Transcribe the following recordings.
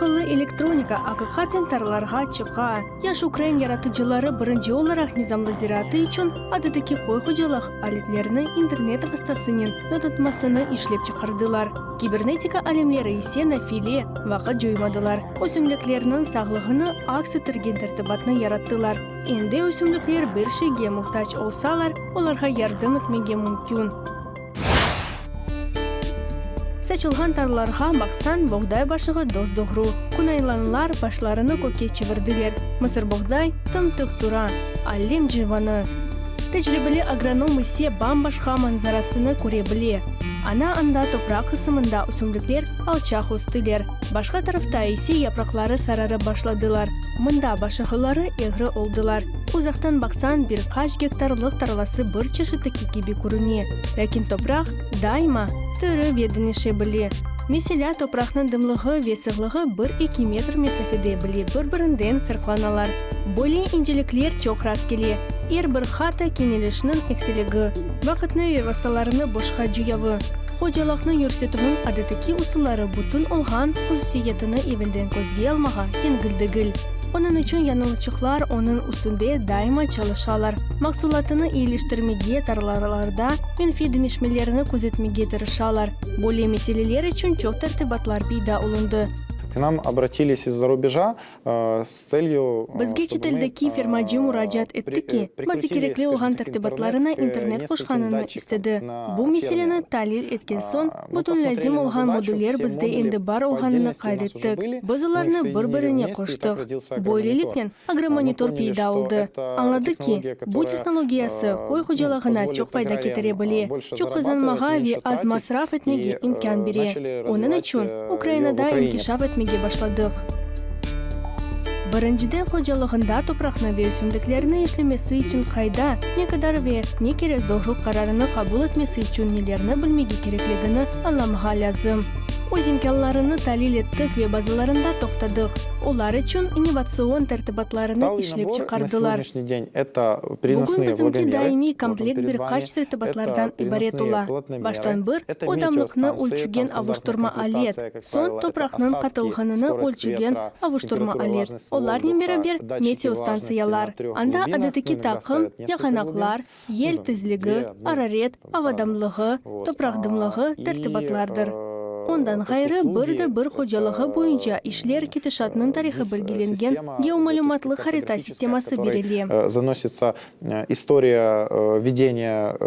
Aqıllı elektronika aqiqaten tarlalarğa çıqa. Yaş ukrain yaratıcıları birinci olaraq nizamlı ziraatı içün adadaki köy hocalıq aletlerini internet vastasınen donatmasını işlep çıqardılar. Kibernetika alimleri ise nafile vaqıt coymadılar, ösümliklerniñ sağlığını aks ettirgen tertibatnı yarattılar. Endi ösümlikler bir şeyge muhtac olsalar, olarğa yardım etmege mümkün. Saçılğan tarlalarğa baqsañ, boğday başığı dos-doğru. Künaylanlar başlarını kökke çevirdiler. Mısırboğday tım-tıq tura. Alem civanı. Tecribeli agronom ise bam-başqa manzarasını köre bile. Ana anda topraq qısımında ösümlikler alçaq östiler, başqa tarafta ise yapraqları sararıp başladılar. Mında başığıları eğri oldılar. Uzaqtan baqsañ, bir qaç gektarlıq tarlası bir çeşitteki kibi körüne. Lâkin topraq daima tiri ve deñişe bile. Meselâ, topraqnıñ dımlığı ve sığlığı bir-eki metr mesafede bile bir-birinden farqlanalar. Böyle incelikler çoq rastkele. Er bir hata keñelişniñ eksiligi, vaqıtnı ve vastalarnı boşqa cıyavı. Hocalaqnı yürsetüvniñ adetteki usulları bütün olğan hususiyetini evelden közge almağa yengil degil. Onıñ içün yañılıçıqlar onıñ üstünde daima çalışalar, mahsulatını eyiliştirmege, tarlalarda menfiy deñişmelerni közetmege tırışalar. Böyle meseleler içün çoq tertibatlar peyda olundı. K nam obratilis iz-za rubeja S tselью, Bizge çeteldeki fermacı muracaat etti ki, bazı kerekli olğan tertibatlarına internet qoşqanını istedi. Bu meseleni talil etken soñ, bütün lâzim olğan moduller bizde endi bar olğanını qayd ettik. Biz olarnı bir-birine qoştıq. Böyleliknen, agromonitor peyda oldı. Añladıq ki, bu tehnologiyası köy hocalığına çoq fayda ketire bile, çoq qazanmağa ve az masraf etmege imkân bere. Onıñ içün Ukrainada inkişaf etmege başladıq. Birinciden, hocalığında topraqnı ve ösümliklerni işlemesi içün qayda, ne qadar ve ne kerek doğru qararını qabul etmesi içün nelerni bilmege kerekligini añlamağa lâzim. Öz imkânlarını talil ettik ve bazılarında toqtadıq. Olar içün innovatsion tertibatlarını işlep çıqardılar. Bugün bizimki daimiy komplekt bir qaç tertibatlardan ibaret ola. Baştan bir, odamlıqnı ölçügen avuştırma alet, soñ topraqnıñ qatılğanını ölçügen avuştırma alet, olarnen beraber meteostantsiyalar, anda adetteki taqım, yağanaqlar, yel tezligi, araret, ava damlığı, topraq dımlığı tertibatlardır. Ondan ğayrı, bir de bir hocalığı boyunca işler ketişatnıñ tarihı belgilengen geomalümatlı harita sisteması berile. Zanositsa istoriya vedeniya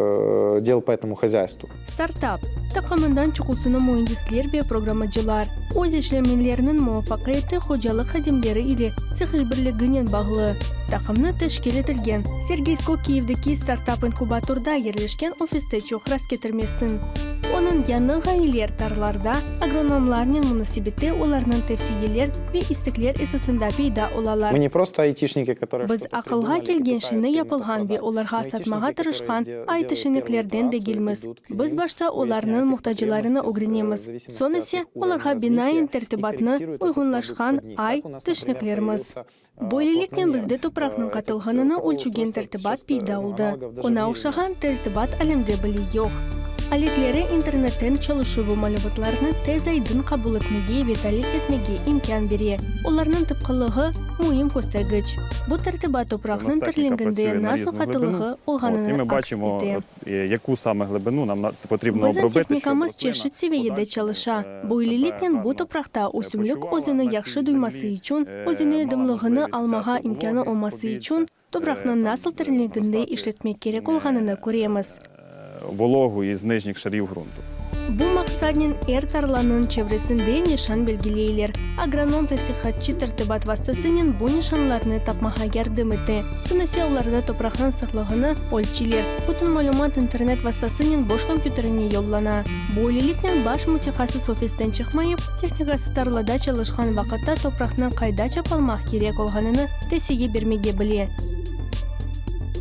del po etomu hozyaystvu. Startap, taqımından çoqusını müendisler ve programmacılar, öz işlemeleriniñ muvafaqiyeti hocalıq hadimleri ile tseh işbirliginen bağlı taqımnı teşkil etilgen. Sergey Skok Kiyevdeki startap-inkubatorda yerleşken ofiste çoq rastketirmesiñ. Onıñ yañı ğayeler tarlarda agronomlarnen munasebette olarnıñ tevsiyeler ve istekler esasında peyda olalar. Mı ne prosto aytişniki, kotorıye Biz şto-to aqılğa pridumali i kelgen pıtayutsa şeyni imенно yapılğan ve prodat. olarğa Mı satmağa aytişniki, kotorıye tırışqan sde aytişniklerden delают первую degilmiz. операцию, идут к Biz ним, başta olarnıñ vıyasnyayut ih muhtaclarını potrебности, ögrenemiz, в зависимости soñ от ise ih uровня olarğa развития, binaen i tertibatnı korrektiruют этот продукт uyğunlaşqan под них. Так у нас, например, aytişniklermiz. появился Böyleliknen плотномер. bizde topraqnıñ Этот qatılğanını такого ölçügen устройства tertibat сейчас peyda ну oldı. аналогов даже в Oña мире нет. oşağan tertibat alemde bile yoq. Aletleri internetten çalışuvı malümatlarnı tez aydın qabul etmege ve talil etmege imkân bere. Olarnıñ tıpqılığı, müim köstergiç. Bu tertibat У topraqnıñ нас техніка terlinginde працює на nasıl різну глибину. qatılığı От, і olğanını ми aks бачимо, ete. от, яку саме глибину нам потрібно Bizim обробити, щоб tehnikamız рослина çeşit в seviyede подальшому çalışa. себе Böyleliknen, bu гарно topraqta ösümlik почувала, özüni на цій yahşı duyması землі içün, özüne мала dımlığını можливість almağa взяти imkânı вологи olması побільше, içün, topraqnı там nasıl terliginde достати işletmek kerek olğanını köremiz. вологу із нижніх шарів ґрунту. Bu maqsadnen er tarlanıñ çevresinde nişan belgileyler. Agronom-tedqiqatçı tertibat vastasınen bu nişanlarnı tapmağa yardım ete. Soñ ise olarda topraqnıñ sıqlığını ölçeyler. Bütün malümat internet vastasınen boş kompyuterine yollana. Böyleliknen baş mütehassıs ofisten çıqmayıp, tehnikası tarlada çalışqan vaqıtta topraqnı qayda çapalmaq kerek olğanını tevsiye bermege bile.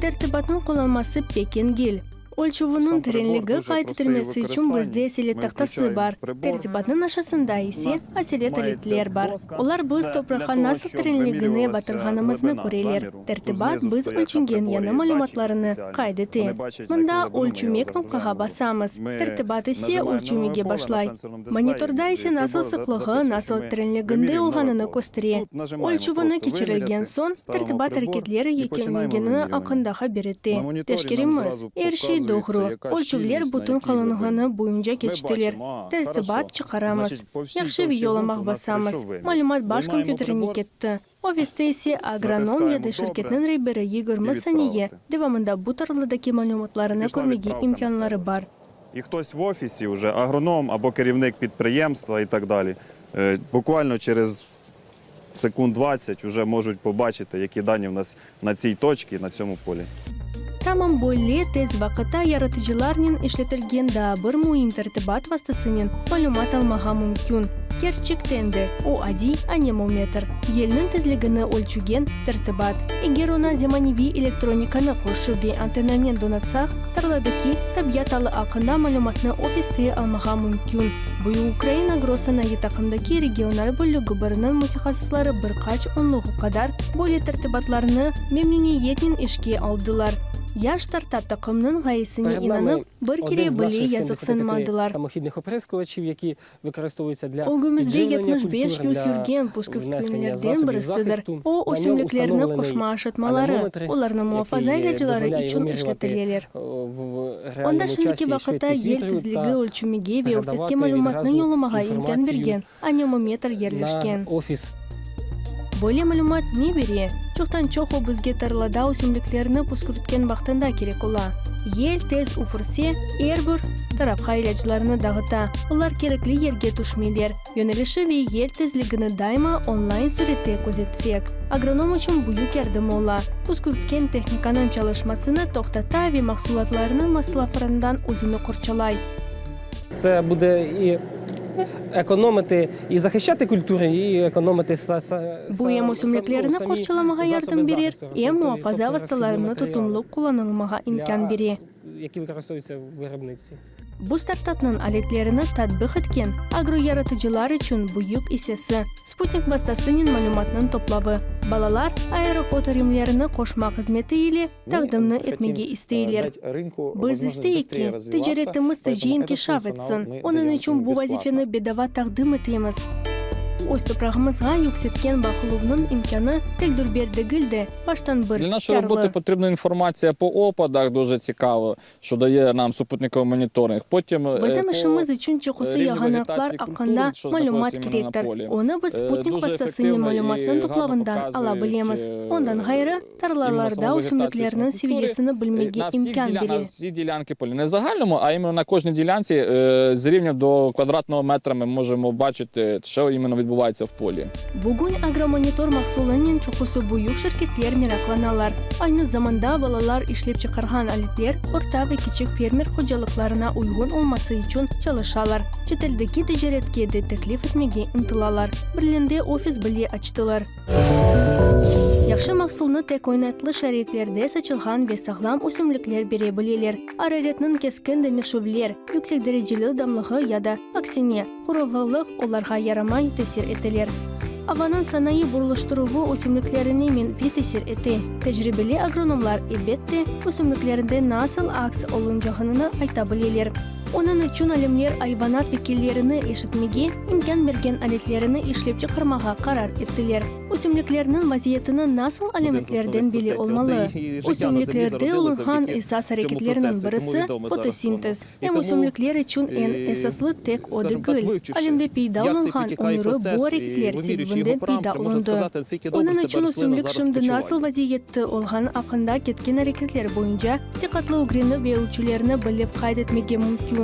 Tertibatnıñ qullanması pek yengil. Ölçüvniñ Сам прибор terenligi дуже qayd простий у etilmesi içün використанні. bizde aselet Ми tahtası включаємо bar, прибор. tertibatnıñ aşasında У ise нас aselet мається aletler bar. доска. Olar biz Це для topraqqa того, nasıl щоб terenligine вимірювалася batırğanımıznı глибина köreler. заміру. Тут Tertibat знизу biz стоять на ölçüngen приборі yañı датчики malümatlarını спеціальні. qayd ete. Вони бачать, на Mında яку глибину ми його ölçüme knopkağa загружаємо. basamız, Ми tertibat ise нажимаємо на нове ölçümege поле на başlay. сенсорному дисплеї, Monitorda і ise nasıl прибор за- sıqlığı, записує, що nasıl ми terenliginde вимірюємо нове olğanını поле. köstere. Тут нажимаємо Ölçüvini просто keçirilgen «Виміряти», soñ, ставимо tertibat прибор areketleri і починаємо yekünlengeni вимірювання. aqqında haber ete. На моніторі нам Teşkeremiz, зразу er şey показується, doğru. яка Ölçüvler щільність, на bütün якій глибині. qalınlığını boyunca Ми keçtiler. бачимо, а, Tertibat хорошо. çıqaramız. Значить, по всій Yahşı ve товщі yolamağa ґрунту у нас basamız. пройшов вимір. Malümat baş Виймаємо kompyuterine прибор, ketti. Ofiste ise agronom ya da Натискаємо «Добре» şirketniñ reberi 20 і saniye «Відправити». devamında bu tarladaki malümatlarını Пішла körmege відправка на imkânları сервер. bar. І хтось в офісі вже агроном або керівник підприємства і так далі. е, Буквально через секунд 20 вже можуть побачити, які дані в нас на цій точці, на цьому полі. Tamam böyle tez vaqıtta yaratıcılarnen işletilgen daa bir müim tertibat vastasınen malümat almağa mümkün. Kerçekten de, o adiy anemometr, yelniñ tezligini ölçügen tertibat. Eger oña zemaneviy elektronikanı qoşıp ve antennanen donatsaq, tarladaki tabiat alı aqqında malümatnı ofiste almağa mümkün. Büyük Ukrain agrosanayı taqımdaki regional bölügi biriniñ mütehassısları bir qaç onluğı qadar böyle tertibatlarnı memnüniyetnen işke aldılar. Yaş startap taqımnıñ ğayesine Перед нами inanıp, bir один kere з bile наших 75 yazıqsınmadılar. самохідних оприскувачів, які використовуються для Ögümizde підживлення 75 культур, для yüz yürgen внесення püskürtkenlerden засобів birisidir. захисту. O, На ньому ösümliklerni встановлений qoşma aşatmaları, анемометр, olarnı muafaza який ilâcları дозволяє içün вимірювати işletileler. е, в Onda реальному şimdiki часі vaqıtta швидкість yel вітру tezligi та ölçümege ve ofiske передавати malümatnı відразу yollamağa imkân інформацію bergen anemometr yerleşken. на офіс. Böyle malümat ne bere? Çoqtan-çoq o bizge tarlada ösümliklerni püskürtken vaqtında kerek ola. Yel tez üfürse, er bir tarafqa ilâclarnı dağıta, olar kerekli yerge tüşmeyler. Yönelişi ve yel tezligini daima onlayn sürette közetsek, agronom içün büyük yardım ola, püskürtken tehnikanıñ çalışmasını toqtata ve mahsulatlarnıñ masraflarından özüni qorçalay. Це буде і економити, і захищати культури, і економити са, са, Bu em са- ösümliklerni ну, самі qorçalamağa засоби yardım berer, захисту em рослин, muafaza тобто vastalarını розхідні tutumlı матеріали qullanılmağa imkân для- bere. які використовуються в виробництві. Bu startapnıñ aletlerini tatbiq etken agroyaratıcılar içün büyük issesi, sputnik vastasınen malümatnıñ toplavı. Balalar aerofotoreimlerni qoşma hızmeti ile Ми taqdimni хотим, etmege э, isteyler. дать рынку Biz возможность isteyik быстрее ki, развиваться, ticaretimiz поэтому tezce этот inkişaf функционал etsin. мы Onıñ даем içün им bu бесплатно. vazifeni bedava taqdim etemiz. Öz toprağımızğa yüksetken baqıluvnıñ imkânı tek dülber degil de, baştan bir Для нашої роботи kârlı. потрібна інформація по опадах, дуже цікаво, що дає нам супутниковий моніторинг. Потім е, Bizim по işimiz içün çoqusı рівню yağanaqlar вегетації aqqında культур, що malümat знаходиться іменно на kerektir. полі. Onı biz Е, sputnik дуже vastasınen ефективно і malümatnıñ гарно toplavından ala показують, bilemiz. е, Ondan ğayrı, tarlalarda саму вегетацію, ösümliklerniñ саму культури. seviyesini bilmege на всіх imkân діля... на bere. всі ділянки поля. Не в загальному, а іменно на кожній ділянці е, з рівня до квадратного метра ми можемо бачити, що іменно відбувається в полі. Bugün Agromonitor mahsulınen çoqusı büyük şirketler meraqlanalar. Aynı zamanda balalar işlep çıqarğan aletler orta ve kiçik fermer hocalıqlarına uyğun olması içün çalışalar, çeteldeki ticaretke de teklif etmege ıntılalar. Berlinde ofis bile açtılar. Yahşı mahsulnı tek oynaytlı şaraitlerde saçılğan ve sağlam ösümlikler bere bileler. Araretniñ keskin deñişüvler, yüksek dereceli damlığı ya da, aksine, qurulğılıq olarğa yaramay tesir eteler. Avanıñ sanayı burulıştıruvı ösümliklerine menfiy tesir ete. Tecribeli agronomlar, elbet de, ösümliklerinde nasıl aks oluncağını ayta bileler. Onıñ içün alimler ayvanat vekillerini eşitmege imkân bergen aletlerini işlep çıqarmağa qarar ettiler. Ösümliklerniñ vaziyetini nasıl Один з alâmetlerden основних belli процесів. olmalı? Це і життя на землі Ösümliklerde зародило olunğan завдяки esas цьому areketlerniñ процесу, і тому birisi, відоме зараз воно. fotosintez. І Em тому, ösümlikler içün eñ е, esaslı tek o скажімо так, degil. вивчивши, Alemde peyda як цей olunğan протікає ömüri bu процес, і areketler вимірюючи sebebinden його peyda параметри, можна olundı. сказати, наскільки добре Onıñ себе içün рослина ösümlik зараз şimdi nasıl почуває. vaziyette olğanı aqqında ketken areketler boyunca diqqatlı ögrenip ve ölçülerni bilip qayd etmege mümkün.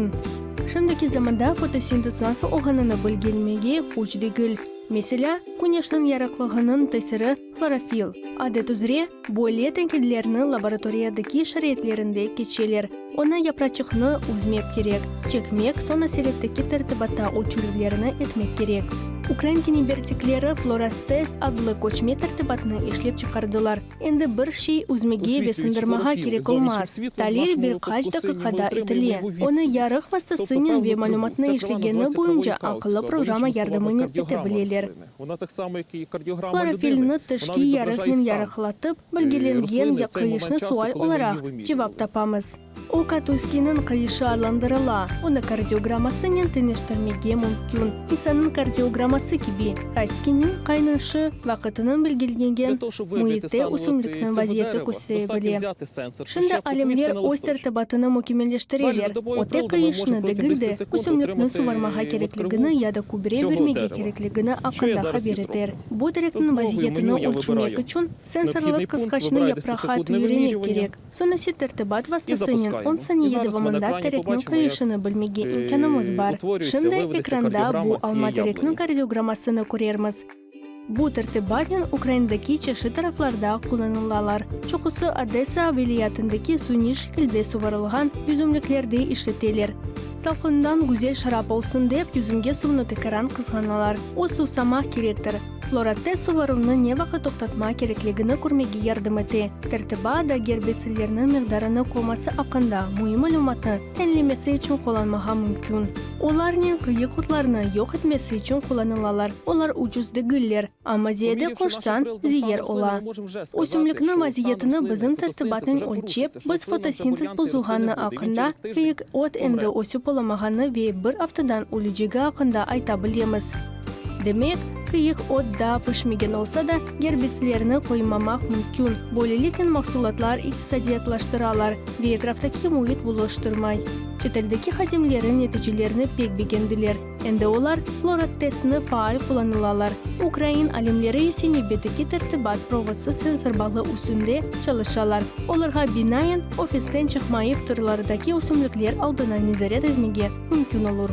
Şimdiki zamanda fotosintez nasıl olğanını bilgenmege küç degil. Meselâ, küneşniñ yarıqlığınıñ tesiri hlorofil. Adet üzre, böyle tenqidlerni laboratoriyadaki şaraitlerinde keçeler. Onı yapraçıqnı üzmek kerek, çekmek, soñ aseletteki tertibatta ölçülüvlerni etmek kerek. Ukrain kinebertikleri Florastest adlı köçme tertibatnı işlep çıqardılar. Endi bir şey üzmege ve sındırmağa kerek olmaz. Talil bir qaç daqiqada etile. Onı yarıq vastasınen ve malümatnı işlegeni boyunca aqıllı programma yardımınen ete bileler. Hlorofilni tışki yarıqnen yarıqlatıp, belgilengen qıyışnı sual olaraq cevap tapamız. O, Katuskiyniñ qıyışı adlandırıla, onı kardiogrammasınen teñeştirmege mümkün. İnsannıñ kardiogramması kibi, Katskiyniñ qaynaşı vaqıtınıñ belgilengen müitte ösümlikniñ vaziyeti köstere bile. Şimdi alimler öz tertibatını mükemmelleştireler, o tek qıyışnı degil de, ösümlikni suvarmağa kerekligini ya da kübre bermege kerekligini aqqında haber eter. Bu terekniñ vaziyetini ölçmek içün sensorlı qısqaçnı yapraqqa tüyremek kerek. Soñ ise tertibat vastasınen on saniye devamında terekniñ qıyışını bilmege imkânımız bar. Şimdi ekranda bu alma terekniñ kardiogrammasını körermiz. Bu tertibatnen Ukrainadaki çeşit taraflarda qullanılalar. Çoqusı Odesa vilâyetindeki suniy şekilde suvarılğan yüzümliklerde işleteler. Salqından güzel şarap olsun dep, yüzümge suvnı tekaran qızğanalar. O susamaq kerektir. Floratte suvaruvnı ne vaqıt toqtatmaq kerekligini körmege yardım ete. Tertiba da gerbitsidlerniñ miqdarını qoyması aqqında müim malümatnı tayinlemesi içün qullanmağa mümkün. Olarnen qıyıq otlarnı yoq etmesi içün qullanılalar. Olar ucuz degiller, amma ziyade qoşsañ, zeer ola. Ösümlikniñ vaziyetini bizim tertibatnen ölçep, biz fotosintez bozulğanı aqqında, qıyıq ot endi ösüp olamağanı ve bir aftadan ölücegi aqqında ayta bilemiz. Demek, qıyıq ot daa pişmegen olsa da, gerbitsidlerni qoymamaq mümkün. Böyleliknen mahsulatlar iqtisadiyatlaştıralar ve etraftaki müit bulaştırmay. Çeteldeki hadimleri neticelerni pek begendiler. Endi olar florattestni faal qullanılalar. Ukrain alimleri ise nevbetteki tertibat provodsız sensor balı üstünde çalışalar. Olarğa binaen, ofisten çıqmayıp tırlardaki ösümlikler aldına nezaret etmege mümkün olur.